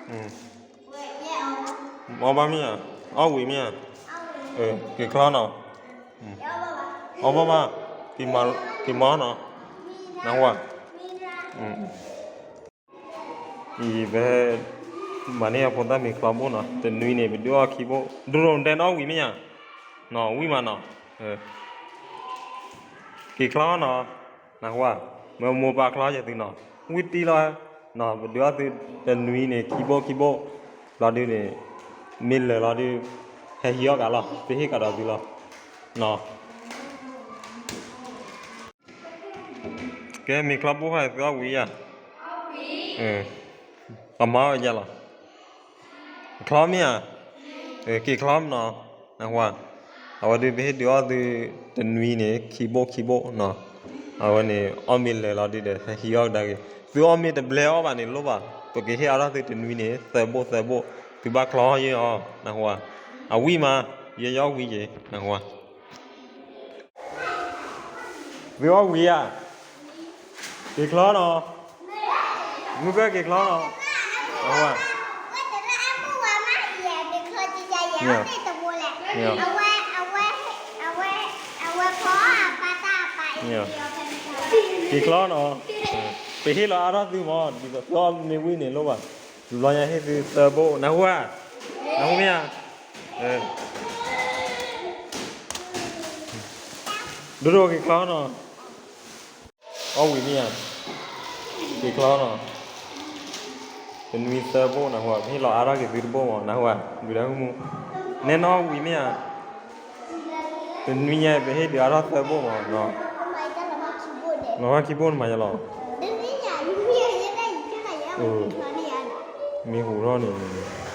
အီၣ်ဘၣ်မ့ၢ်ဧါ, အီၣ်ဝံၤမ့ၢ်ဧါ, က့ၤချီနီၤ, အီၣ်ဘၣ်ဘၣ်, က့ၤမီနီၤ, နၢ်ဟူဧါ, အံၤ ပမၤန့ၢ်အဖိသၣ်မ့ၤချီဘိနီၤ, တနွံန့ၣ် ပဒုးအီၣ်ခံဘိ, ဒိၣ်ဒိၣ်ဒဲန့ၣ်အီၣ်ဝံၤမ့ၢ်ဧါ, နီၤ ဝံၣ်မးနီၤ, က့ၤချီနီၤ, နၢ်ဟူဧါ, မ့ၢ်မိၢ်ပၢ်ချီယသုနီၤ, ဝံၣ်တံၢ်လီၤ, နီၤ ပဒုးအီၣ်သုတနွံန့ၣ် ခံဘိခံဘိ, လီၤဒုးန့ၣ်, မ့ၢ်လၢာ်လီၤဒုး, ဟဲဟံးအီၣ်ကးလီၤ, ပဟ့ၣ်ကးဒီးသုလီၤ, နီၤ ကဲ မ့ၤချီဘိဃီသုအီၣ်ဝံၤဧါ, အမၤအီၣ်ယၤလီၤ, ချီမ့ၢ်ဧါ, က့ၤချီနီၤ, နၢ်ဟူဧါ, အဝဲဒုးပဟ့ၣ်ဒုးအီၣ်သုတနွံန့ၣ် ခံဘိခံဘိနီၤ, အဝဲန့ၣ် အီၣ်မ့ၤလၢာ်လီၤဒုးဒီး ဟဲဟံးအီၣ်ကဒါက့ၤ, သုအီၣ်မ့ၢ်တဘျဲအီၣ်ဘၣ်န့ၣ်လိၣ်ဘၣ်, ပကဟ့ၣ်အါထီၣ်သုတနွံန့ၣ် သၢဘိသၢဘိ, သုဘၣ်ချီယဲအီၤ, နၢ်ဟူဧါ, အဝံၣ်မး, ယဲယအီၣ်ဝံၤက့ၤ, နၢ်ဟူဧါ သုအီၣ်ဝံၤဧါ, က့ၤချီနီၤ, မုၢ်ကၢၢ်က့ၤချီနီၤ, အဝဲ, က့ၤချီနီၤ, ပဟ့ၣ်လီၤအါထီၣ်သုမး, ဒ်သိးသုအီၣ်မ့ၢ်ဝံၤန့ၣ်လိၣ်ဘၣ်, တဘျီညါဟ့ၣ်သုသၢဘိ, နၢ်ဟူဧါ, နၢ်ဟူမ့ၢ်ဧါ, ဒိၣ်ဒိၣ်က့ၤချီနီၤ အီၣ်ဝံၤမ့ၢ်ဧါ, က့ၤချီနီၤ, တနွံသၢဘိနၢ်ဟူဧါ, ပဟ့ၣ်လီၤအါထီၣ်က့ၤသုတဘိမး နၢ်ဟူဧါ, ဒုးတၢ်မူ, နဲနအီၣ်ဝံၤမ့ၢ်ဧါ, တနွံညါပဟ့ၣ်ဒုးအါထီၣ်သၢဘိမး, လီၤဂာ်ခံဘိနမၤယၤလီၤ, မ့ၢ်ဟူးထီၣ်န့ၣ်,